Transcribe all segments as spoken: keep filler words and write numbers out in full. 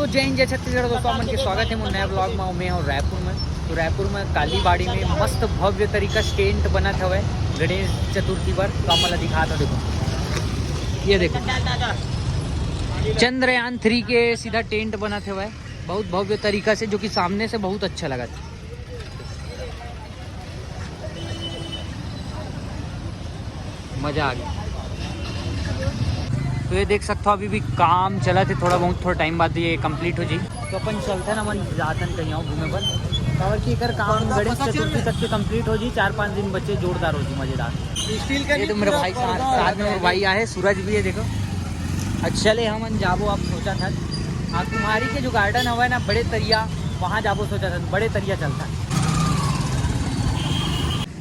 तो जय हिंद, जय छत्तीसगढ़ दोस्तों, आप मन के स्वागत हे मोर नया ब्लॉग में। मैं हूँ रायपुर में। तो रायपुर में कालीबाड़ी में मस्त भव्य तरीका से टेंट बनत हवय गणेश चतुर्थी पर। तो आप मन ला दिखात हूँ, देखो, ये देखो, चंद्रयान थ्री के सीधा टेंट बनत हवय, बहुत भव्य तरीका से, जो कि सामने से बहुत अच्छा लगत। मजा आ गया। तो ये देख सकते हो, अभी भी काम चलत हे, थोड़ा बहुत, थोड़ा टाइम बाद ये कंप्लीट हो जाई। तो अपन चलते ना, मन जातन कहीं और घूमे बर, काबर कि एकर काम गणेश चतुर्थी तक के कंप्लीट हो जाई। चार पाँच दिन बचे, जोरदार हो जाई, मजेदार। ये तो मेरे भाई साथ, साथ में मेरे भाई आए, सूरज भी है, देखो। अच्छा ले, हमन जाबो, आप सोचा था, हाँ, कुम्हारी के जो गार्डन हवा है ना, बड़े तरिया, वहाँ जाबो सोचा था, बड़े तरिया चलता।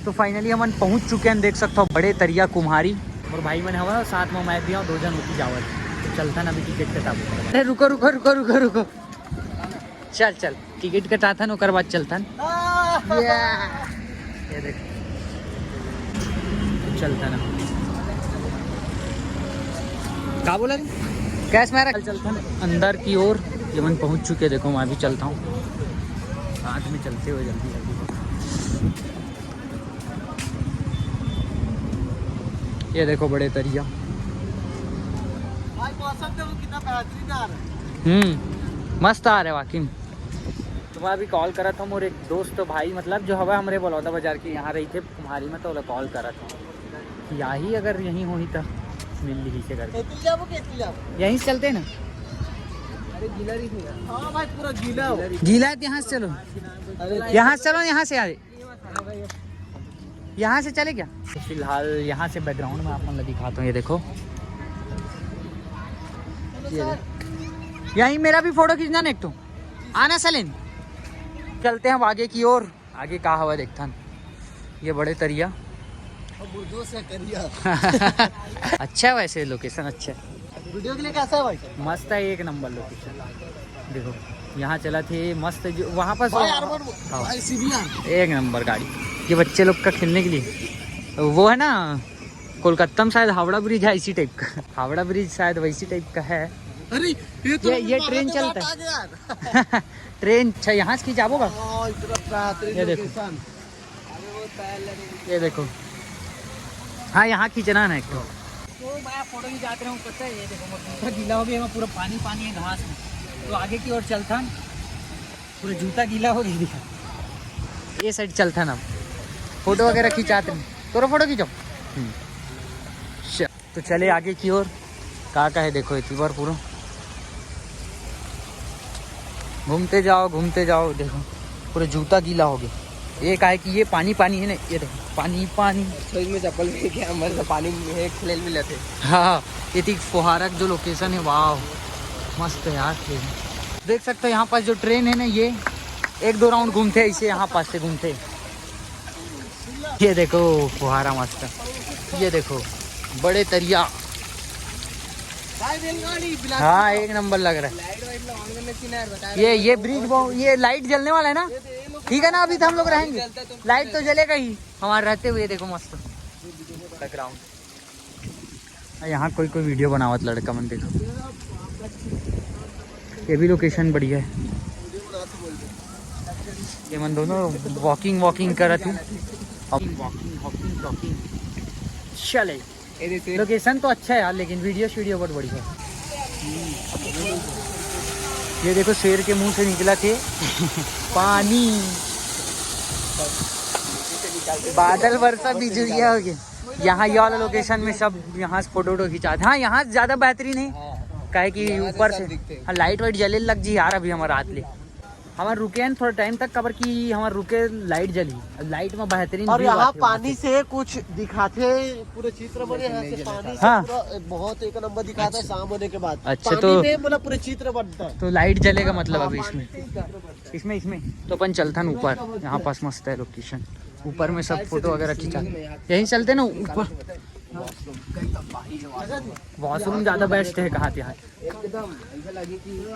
तो फाइनली हमन पहुंच चुके हैं, देख सकते हो, बड़े तरिया कुम्हारी। और भाई मन हवा साथ में, मैं भी हूँ, दो जन होती जावत। तो चलता ना, अभी टिकट कटाबो। अरे रुको, रुको, रुको, रुको, रुको। चल, चल, टिकट कटाथन, ओकर बाद चलथन। ये, ये देख, चलथन। का बोला रे? कैश में रख। चलथन अंदर की ओर। ये मन पहुंच चुके हैं, देखो, मैं भी चलता हूँ, साथ में चलते हुए जल्दी जल्दी। ये देखो, बड़े तरिया। भाई, मौसम देखो, कितना बेहतरीन आ रहा है। हम्म, मस्त आ रहा है वाकई में। तो मैं अभी कॉल करा था मोर एक दोस्त भाई, मतलब, जो हवा हमरे बलौदा बाजार के यहाँ रही थे कुम्हारी में, तो ओला कॉल करा था कि यही अगर यहीं होही तो मिल ली से करके। एतुल जाबो के एतुल जाबो? यहीं से चलते हैं ना। अरे गीला रही थी यार। हाँ भाई, पूरा गीला हो। गीला है तो यहाँ से चलो। अरे यहाँ से चलो, यहाँ से आए। यहाँ से चले क्या? तो फिलहाल यहाँ से बैकग्राउंड में आप मन ला दिखाता हूँ, ये देखो, ये देखो। यहीं मेरा भी फोटो खींचना ना एक ठो। आना सलीन, चलते हैं अब आगे की ओर। आगे का हवा देखथन, ये बड़े तरिया। अब उर्दू से करिया। अच्छा है वैसे, लोकेशन अच्छा है। वीडियो के लिए कैसा है भाई? मस्त है, एक नंबर लोकेशन। देखो, यहाँ चला थे मस्त, जो वहाँ पर भाई, आर वन, हाँ। भाई, सीबीआर। एक नंबर गाड़ी, ये बच्चे लोग का खेलने के लिए। वो है ना, कोलकाता में शायद हावड़ा ब्रिज है इसी टाइप का। हावड़ा ब्रिज शायद वैसी टाइप का है। अरे, ये तो ये, ये ट्रेन चलता है। आ गया यार। ट्रेन, अच्छा, यहाँ से खींच आबो का? हाँ, इतना बेहतरीन ये देखो। लोकेशन। ये देखो, हाँ, यहाँ खींचना ना एक तो। तो मैं फोटो खिंचाते रहूँ, पता है, ये देखो, मोर जूता गीला हो गया, मैं पूरा पानी पानी है घास में। तो आगे की ओर चलथन, पूरा जूता गीला हो गया, दिखा। ये साइड चलथन अब, फोटो वगैरह खिंचाते हैं। तोरा फोटो खींचो। हम्म। श-, तो चले आगे की ओर। का का है देखो, इतनी बार पूरा घूमते जाओ, घूमते जाओ, देखो, पूरा जूता गीला हो गया। ये का है कि ये पानी पानी है ना, ये देखो, पानी पानी। अच्छा, इसमें चप्पल भी क्या, मतलब, पानी में खेल मिला थे। हाँ, ये ठीक फुहारा जो लोकेशन है, वाह, मस्त है यार। देख सकते हो, यहाँ पास जो ट्रेन है ना, ये एक दो राउंड घूमते हैं इसे, यहाँ पास से घूमते हैं। ये देखो, फुहारा मस्त। ये देखो, बड़े तरिया। भाई, रेलगाड़ी बिलासपुर हाँ, का। एक नंबर लग रहा है। लाइट वाइट ला on करने की ना यार, बता ये, रहे ये हैं। ब्रिज बहु-, ये लाइट जलने वाला है ना? ये तो ये लोग ठीक है ना, अभी तो हम लोग रहेंगे। जलता तो लाइट तो जलेगा ही हमारे रहते हुए। देखो, मस्त बैकग्राउंड। यहाँ कोई कोई वीडियो बनावत लड़का मन, देखो, ये भी लोकेशन बढ़िया है। ये मन दोनों वॉकिंग वॉकिंग करत है। Walking walking walking talking. चले, ये देखिए। लोकेशन तो अच्छा है यार, लेकिन वीडियो वीडियो बहुत बढ़िया है। ये देखो, शेर के मुंह से निकला थे पानी। बादल वर्षा बिजुरिया हो गया। यहाँ ये वाला लोकेशन में सब यहाँ से फोटो वोटो खिंचाते। हाँ, यहाँ से ज्यादा बेहतरीन है, काहे कि यहाँ से ऊपर सब से दिखते हैं। हाँ, लाइट वाइट जले लग जी यार। अभी हमारा रात ले, हमारे रुके हैं थोड़ा टाइम तक, काबर कि हमारे रुके लाइट जली, लाइट में बेहतरीन और view यहाँ आथे वहाँ पानी से। से कुछ दिखाते, पूरे चित्र बने यहाँ से पानी से हाँ। पूरा बहुत एक नंबर दिखाता है शाम होने के बाद। अच्छा, पानी तो में, मतलब, पूरे चित्र बनता है। तो लाइट जलेगा मतलब हाँ, अभी पानी इसमें। से ही चित्र बनता है। इसमें, इसमें तो अपन चलता ना ऊपर, यहाँ पास मस्त है लोकेशन, ऊपर में सब फोटो वगैरह खींचा। यहीं चलते ना ऊपर। वॉशरूम ज्यादा बेस्ट है कहा थे यहाँ।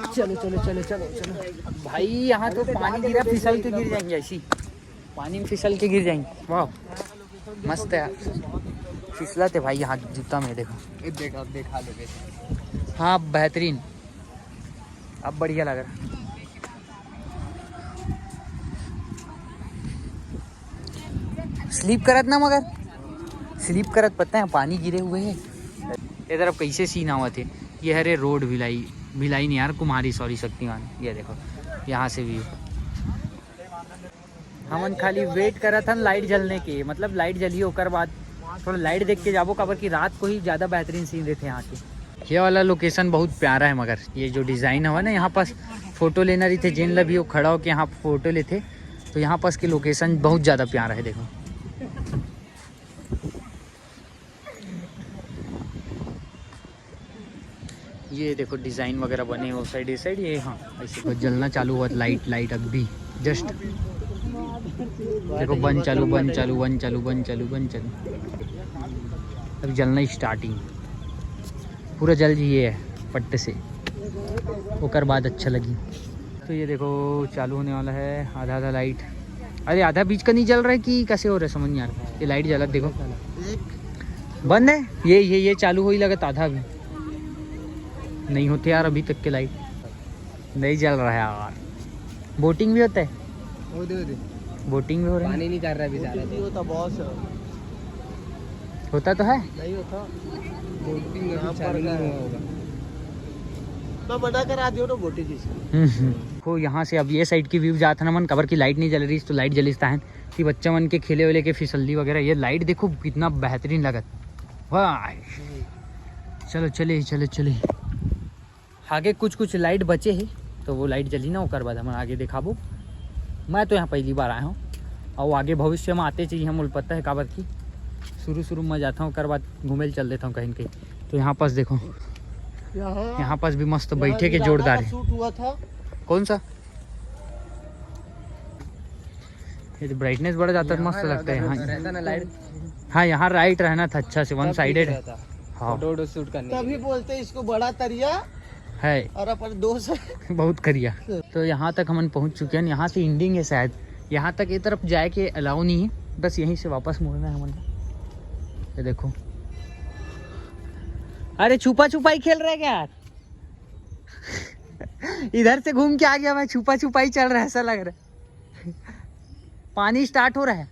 चलो चलो चलो चलो चलो भाई, यहाँ तो पानी गिरा, फिसल के गिर जाएंगे ऐसी, पानी में फिसल के गिर जाएंगे। वाह, मस्त है यार, फिसला थे भाई यहाँ जूता में, देखो। ये देखा, देखा लोकेशन। हाँ, बेहतरीन। अब बढ़िया लग रहा। स्लीप करत ना, मगर स्लीप करत पता है पानी गिरे हुए है। ये तरफ कैसे सीन आवत है। ये हरे रोड भिलाई, भिलाई नहीं यार, कुम्हारी, सॉरी, शक्तिमान। ये देखो, यहाँ से व्यू। हमन खाली वेट करत हन लाइट जलने के, मतलब लाइट जली ओकर बाद थोड़ा लाइट देख के जाबो, काबर कि रात को ही ज़्यादा बेहतरीन सीन रहते हैं यहाँ के। ये वाला लोकेशन बहुत प्यारा है, मगर ये जो डिज़ाइन हवा ना, यहाँ पास फोटो लेना रहिथे, जेन ला भी वो खड़ा होके यहाँ फोटो लेथे, तो यहाँ पास के लोकेशन बहुत ज़्यादा प्यारा है। देखो, ये देखो डिज़ाइन वगैरह बने वो साइड, ये साइड, ये हाँ, ऐसे कुछ जलना चालू हुआ, लाइट, लाइट अभी जस्ट देखो, बंद चालू, बंद चालू, बंद चालू, बंद चालू, बंद चालू। अब जलना स्टार्टिंग, पूरा जल जिए है पट्टे से, ओकर बाद अच्छा लगी। तो ये देखो, चालू होने वाला है आधा आधा लाइट। अरे, आधा बीच का नहीं जल रहा है कि कैसे हो रहा है, समझ नहीं आ रहा। ये लाइट जलत देखो, बंद है। ये ये ये चालू हो ही लगत आधा भी नहीं होते यार अभी तक के लाइट। नहीं जल रहा है यार। बोटिंग भी होता है? वो दे, वो दे। बोटिंग भी हो रहा है? पानी नहीं कर रहा है बेचारा। बोटिंग नहीं होता बॉस। होता तो है। नहीं होता। बोटिंग अभी चालू नहीं हुआ होगा। मैं मना करा दियो ना बोटिंग जी से। हम्म, हम्म। को यहाँ से अब ये साइड की व्यू जात है ना मन, काबर की लाइट नहीं जल रही, तो लाइट जलिस ताहन कि बच्चा मन के खेले वेले के फिसलनी वगैरह। ये लाइट देखो कितना बेहतरीन लगत। वाह, चलो चले, चलो चले। आगे कुछ कुछ लाइट बचे है, तो वो लाइट जली ना, ओकर बाद हम आगे दिखाबो। मैं तो यहाँ पहली बार आया हूँ, और आगे भविष्य में आते चाहिए हम, पता है काबर की शुरू शुरू में जाता हूँ, ओकर बाद घूमे ल चल देता हूँ कहीं न कहीं। तो यहाँ पास देखो, यहाँ यहाँ पास भी मस्त यहाँ बैठे के भी जोरदार रावण है। शूट हुआ था। कौन सा? ये तो ब्राइटनेस बढ़ जाता है, यहाँ मस्त लगता है रहता यहाँ। रहता ना लाइट। हाँ, यहाँ राइट रहना था अच्छा से, वन तब ठीक साइडेड। रहता। हाँ। फोटो वोटो शूट करने के तभी लिए। बोलते हैं इसको बड़ा तरिया है। और अपन दोस्त बहुत करिया। तो यहाँ तक हमन पहुँच चुके हैं, यहाँ से एंडिंग है शायद। यहाँ तक ये तरफ जाए के अलाउ नहीं है, बस यहीं से वापस मुड़ना है हमन को। ये देखो, अरे छुपा छुपाई खेल रहे क्या यार? इधर से घूम के आ गया मैं, छुपा छुपाई चल रहा है, ऐसा लग रहा है। पानी स्टार्ट हो रहा है।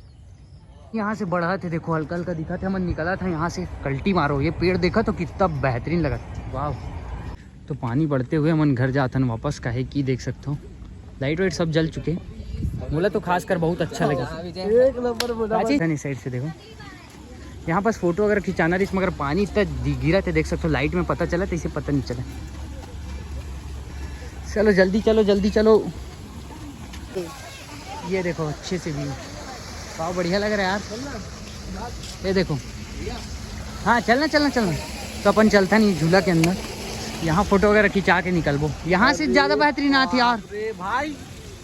यहाँ से बढ़त हे, देखो हल्का हल्का दिखत हे। हमन निकलत हन यहाँ से, कल्टी मारो, ये पेड़ देखा तो कितना बेहतरीन लगत, वाह। तो पानी बढ़ते हुए हमन घर जात हन वापस, काहे कि देख सकत हो लाइट वाइट सब जल चुके। मोला तो खासकर बहुत अच्छा लगे। एक नंबर बोला। काची? साइड से देखो, यहाँ पास फोटो वगैरह खिंचाना रहिस, मगर पानी इतना दि-, गिरत हे, देख सकत हो, लाइट में पता चला, तो इसे पता नहीं चला। चलो जल्दी चलो, जल्दी चलो। ये देखो, अच्छे से व्यू, बहुत बढ़िया लग रहा है यार। ये देखो, हाँ, चलना, चलना, चलना। तो अपन चलता नहीं झूला के अंदर, यहाँ फोटो वगैरह खिंचा के निकलबो। यहाँ से ज़्यादा बेहतरीन आत यार। अरे भाई,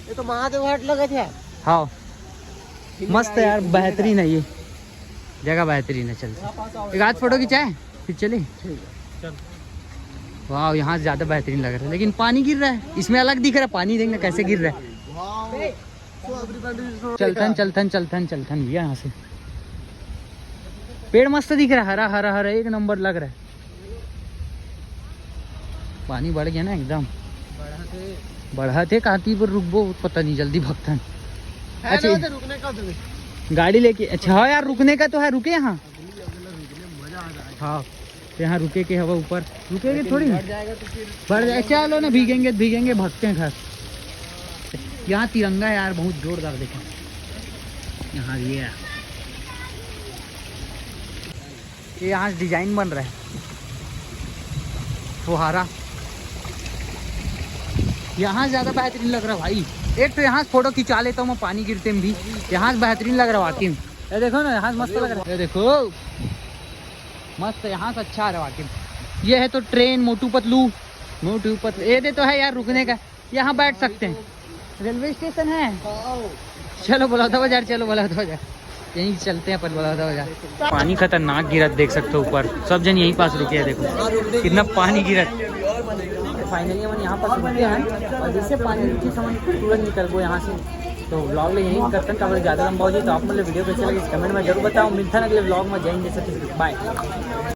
ये तो महादेव घाट लगा था। हाँ, मस्त है यार, बेहतरीन है ये जगह, बेहतरीन है। चलते एक आध फोटो खिंचाए, फिर चले। वाह, यहाँ ज़्यादा बेहतरीन लग रहा है, लेकिन पानी गिर रहा है, इसमें अलग दिख रहा है पानी, देखना कैसे गिर रहा है। चलथन, चलथन, चलथन, चलथन भैया यहाँ से। पेड़ मस्त दिख रहा है, हरा हरा हरा, एक नंबर लग रहा है। पानी बढ़ गया ना एकदम। बढ़त हे। बढ़त हे, कहाँ ती पर रुकबो, पता नहीं, जल्दी भगथन। है अच्छा, ना, तो रुकने का तो नहीं। गाड़ी लेके, अच्छा, हाँ यार, रुकने का तो है, रुके यहाँ। हाँ, तो यहाँ रुके के हवा ऊपर, रुके के लेकिन थोड़ी ना। बढ़ जाएगा तो फिर बढ़ जाए, चलो ना, भीगेंगे, भीगेंगे, भगते हैं घर। यहाँ तिरंगा है यार, बहुत जोरदार, देखो यहाँ ये है। ये यहाँ डिजाइन बन रहा है, फुहारा। यहाँ ज़्यादा बेहतरीन लग रहा है भाई। एक तो यहाँ से फोटो खिंचा लेता हूँ मैं पानी गिरते में भी, यहाँ से बेहतरीन लग रहा है वाकई में। ये देखो ना, यहाँ से मस्त लग रहा है। ये देखो, मस्त, यहाँ से अच्छा आ रहा है वाकई में। ये है तो ट्रेन, मोटू पतलू, मोटू पतलू, ये दे तो है यार रुकने का, यहाँ बैठ सकते हैं, रेलवे स्टेशन है। चलो बलौदा बाजार, चलो बलौदा बाजार, यहीं चलते हैं अपन बलौदा बाजार। पानी खतरनाक गिरत, देख सकते हो ऊपर, सब जन यहीं पास रुके हैं। देखो कितना पानी गिरत। फाइनली हम यहाँ पास रुके हैं और जैसे पानी रुकी तो हम तुरंत निकलबो यहाँ से। तो व्लॉग ले यहीं करते हैं, काबर ज़्यादा लंबा हो जाए। तो आप मतलब वीडियो कैसे लगे कमेंट में जरूर बताओ। मिलता है अगले व्लॉग में। जय हिंद, जय छत्तीसगढ़, बाय।